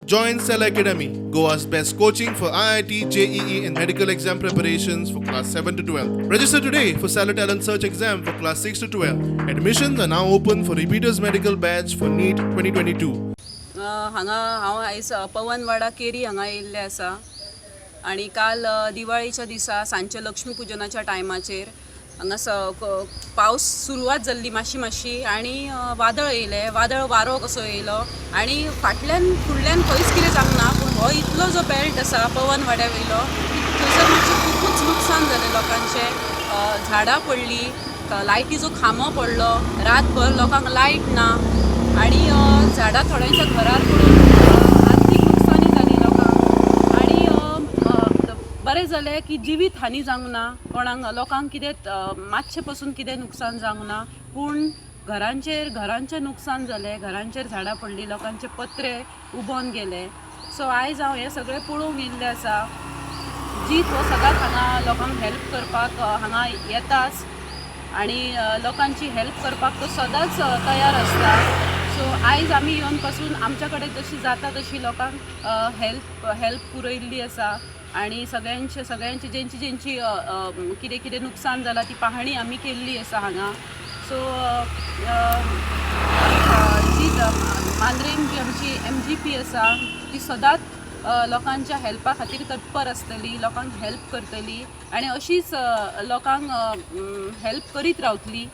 Join Cell Academy, Goa's best coaching for IIT, JEE, and medical exam preparations for class 7 to 12. Register today for Cellar Talent Search exam for class 6 to 12. Admissions are now open for repeaters medical batch for NEET 2022. हांगा हांव आयज पवनवाडा केरी हांगा येयल्लें आसा आनी काल दिवाळीच्या दिसा सांजचे लक्ष्मी पुजनाच्या टायमाचेर हांगा पावस सुरवात जाल्ली मातशी मातशी आनी वादळ येयलें. वादळ वारो कसो येयलो आनी फाटल्यान फुडल्यान खंयच कितें जावंक ना, पूण हो इतलो जो बेल्ट आसा पवनवाड्या वयलो, थंयसर मातशें खुबूच नुकसान जालें लोकांचें. झाडां पडलीं, लायटीचो खांबो पडलो, रातभर लोकांक लायट ना आनी झाडां थोड्यांच्या घरार पडून आर्थीक नुकसानी जाली लोकांक. आनी बरें जालें की जिवीत हानी जावंक ना कोणाक, लोकांक कितें मातशें पसून कितें नुकसान जावंक ना, पूण घरांचेर घरांचें नुकसान जालें, घरांचेर झाडां पडलीं, लोकांचे पत्रे उबोन गेले. सो आयज हांव हें सगळें पळोवंक येयल्लें आसा. जीत हो सदांच हांगा लोकांक हेल्प करपाक हांगा येताच आनी लोकांची हेल्प करपाक तो सदांच तयार आसता. सो आयज आमी येवन पासून आमच्या कडेन जशी जाता तशी लोकांक हेल्प पुरयल्ली आसा आनी सगळ्यांचे जेंची जेंची कितें कितें नुकसान जालां ती पाहणी आमी केल्ली आसा हांगा. सो जी मांद्रेम जी आमची एमजीपी आसा ती सदांच लोकांच्या हेल्पा खातीर तत्पर आसतली, लोकांक हेल्प करतली आनी अशीच लोकांक हेल्प करीत रावतली.